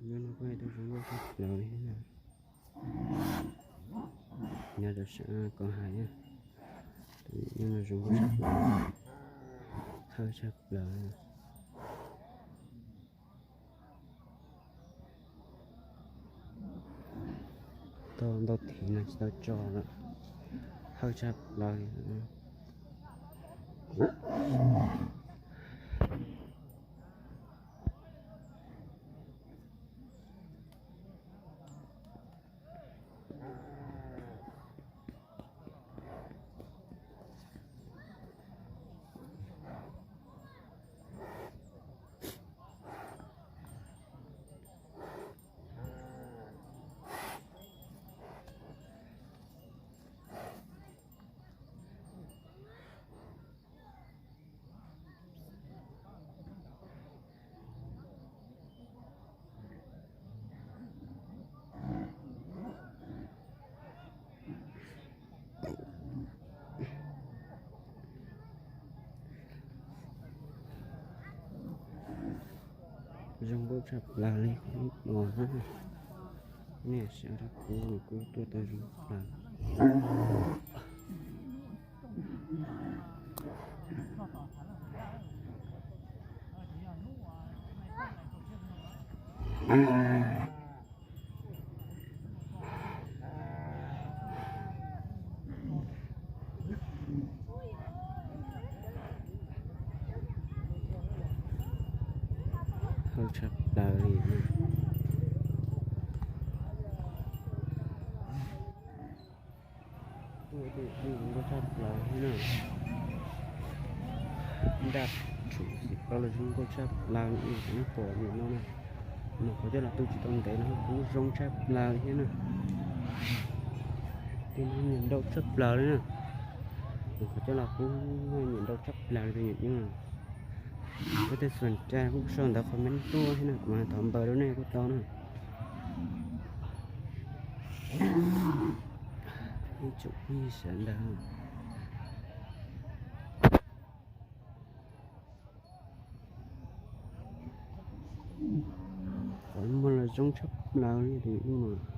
Nyob no kuj tau zoo nkauj tshaj plaws li na. Nyob rau sab Koom Haim na, nyob no zoo nkauj tshaj plaws, thawj tshaj plaws. Tau ntau thiv no tsis tau tso lawm, thawj tshaj plaws. Zoo nkauj tshaj plaws li kuv ua na. Nej saib rau kuv, kuv tuaj tau zoo plaws. Thawj tshaj plaws li. Tuaj tus zoo nkauj tshaj plaws thiab na. Nraj tshum xim plaws los zoo nkauj tshaj plaws li nej pom nim no na. Nws qhov coj los tu tsis tau ntev no kuj zoo tshaj plaws li thiab na. Tus no nyiam nrau tshaj plaws li na. Nws qhov coj los kuj nyiam nrau tshaj plaws li tus nyiam yeeb. Koj tej xus cai kuj sau ntawv comment tuaj thiab na, kuv mam thov npawb rau nej kuj tau na. Ib tsoom phooj ywg sawv daws, qhov muag los zoo tshaj plaws li tus yeeb no.